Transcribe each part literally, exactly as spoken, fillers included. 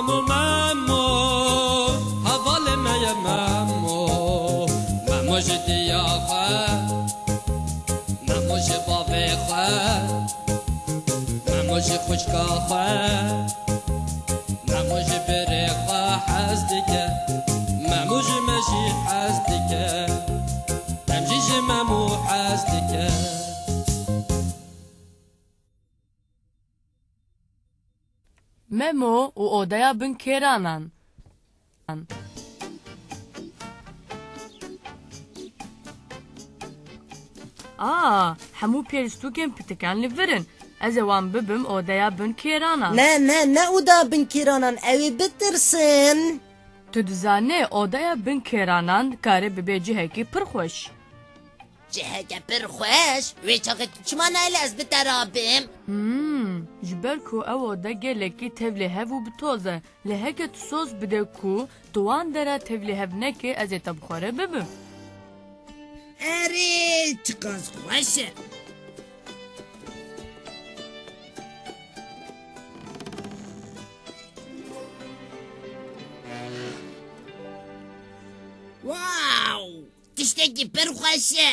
Memo, Memo, hevalê me ye Memo. Memo ji diya xwe, Memo ji bavê xwe, Memo ji xwişka xwe, Memo ji birê xwe hez dike, Memo ji me jî hez dike, em jî ji Memo hez dike. Memo û odeya bin kêranan. Aa, hemû pêlistûkên pitikên li vir in. Ez ê wan bibim odeya bin kêranan. Ne, ne, ne odeya bin kêranan, ew ê bitirsin. Tu dizanî, odeya bin kêranan dikare bibe cihekî pir xweş. Ciheke pir xweş. Wê çaxê tu çima nayê li ez bi te re bim? Hmm, ji ber ku ew ode gelekî tevlîhev û bi toz e. Lê heke tu soz bide ku tu wan dera tevlîhev nekî, ez ê te bi xwe re bibim. Erê, çiqas xweş e. Wow! Tiştekî pir xweş e.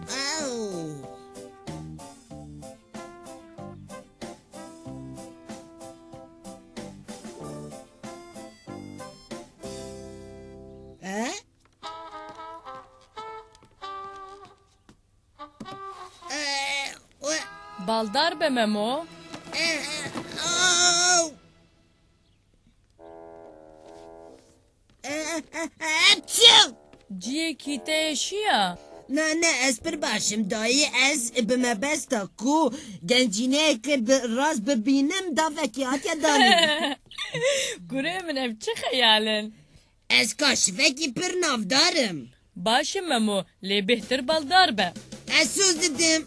Ew. E? E, we- Baldar be Memo. E, e, ew. Çi? Ciyekî te ye şiya? Na, ne, ez pir baş im dayî. Ez bi mebesta ku gencîneyeke bi rast bibînim, davekî hatiye danîn. Kurê min, ev çi xeyal in? Ez kaşifekî pir navdar im. Baş e Memo, lê bêhtir baldar be. Ez soz didim.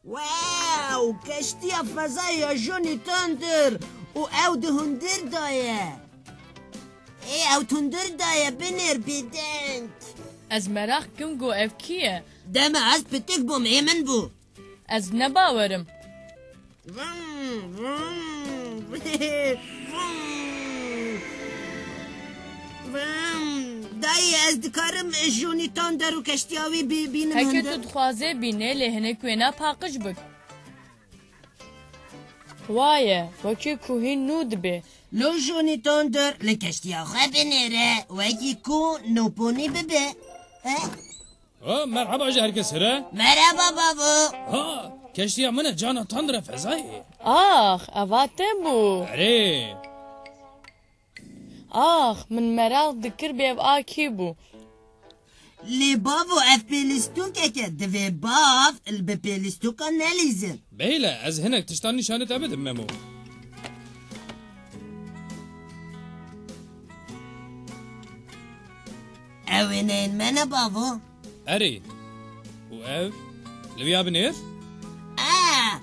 Wow! Keştiya fezayê ya Johnny Thunder û ew di hundir de ye. Ê, ew di hundir de ye, binêr bêdeng. Ez meraq kim ku ev kî ye? Dema ez pitik bûm, ê min bû. Ez ne bawerim. Vum, vum, vum. Vum. Dayê, ez dikarim Johnny Thunder û keştiya wî bi-, bînim Heke hundir? Tu dixwazê bînê, lê hinek wêna paqij bik. Waye, wekî ku hîn nû dibe. Lo Johnny Thunder, li keştiya xwe binêre, wekî ku nûponî bibe. He? Ha, merheba ji her kes re. Merheba bavo. Ha, keştiya min e, cana Thunder e fezayê. Ax, eva te bû. Erê. Ax, min meraq dikir bê ev a kî bû. Lê bavo, ev pêlistûkek e, divê bav li bi pêlistûkan nelîzin. Beyle, ez hinek tiştan nîşanê te bidim, Memo. Ew wêneyên me ne bavo? Erê. Û ev? Li wîya binêr? A,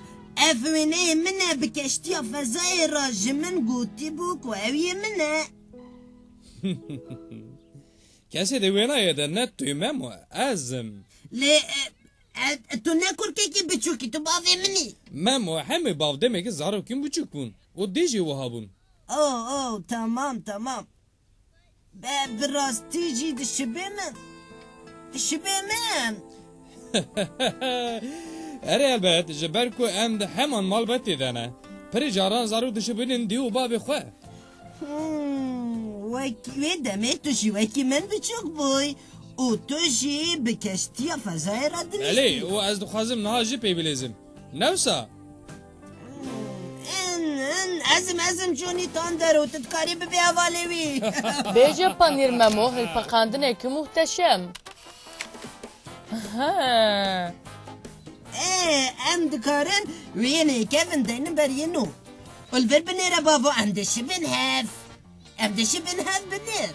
ev wêneyê min e, bi keştiya fezayê re ji min gotîbû ku ew yê min e. Kesê di wêneyê de ne tu yî Memo, ez im. Lê, e, e, tu ne kurkekî biçûk î, tu bavê min î. Memo, hemî bav demekî zarokên biçûk bûn û dê jî wiha bûn. Oh, oh, tamam, tamam. Be, bi rastî jî dişibê min? Dişibê min? Erê elbet, ji ber ku em di heman malbetê de ne. Pirî caran zarok dişibînin dî û bavê xwe. Hmm, wek-, wê demê tu jî wekî min biçûk bûy û tu jî bi keştiya fezayê re dilîstî. Belê, û ez dixwazim niha jî pê bilêzim. Ne wisa? Hmm, in, in, ez im, ez im Johnny Thunder û tu dikarî bibî hevalê wî. Bêje Panîr Memo, hilpeqandinekî muhteşem. Ha. Ê, em dikarin wê yê nêkevin deynin ber yê nû. Û li vir binêre bavo, em dişibin hev. Em dişibin hev binêr.